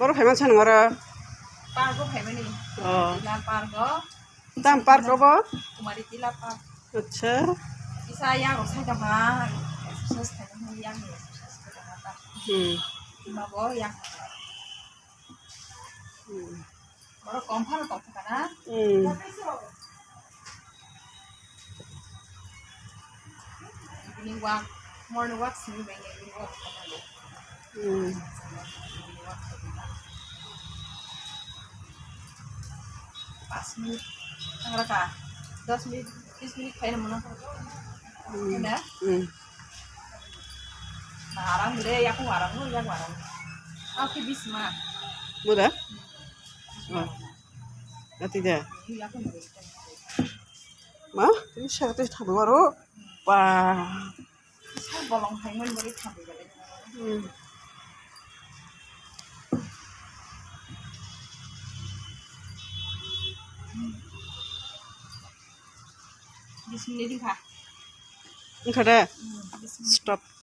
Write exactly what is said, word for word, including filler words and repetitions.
Boro phaiman sa nang oro? Park o phaimani. Oh. Tila park o. Tam park o bo? Kumari Tila park. Acha. Isa yang rok sai tongkha. Exercise khaimani yang ni exercise khaimani ta. Hmm. Ima bo yang. Hmm. Boro kom phano kom phano na. Hmm. Evening walk, morning walk simi bai evening walk. Hmm. Pas minute, tangra ka, dos minute, bis minute khaina mano. Hmm. Na? Hmm. Aram de, yaku aram, yaku aram. Aku bis ma. Muda? Oh. Ati de. Yaku. Ma, ini siapa tuh tahu baru? Wah. Sa bolong hai mon bari thabi bari. Hmm. Bismillah ding kha. Engkha de? Hmm, bismillah. Stop.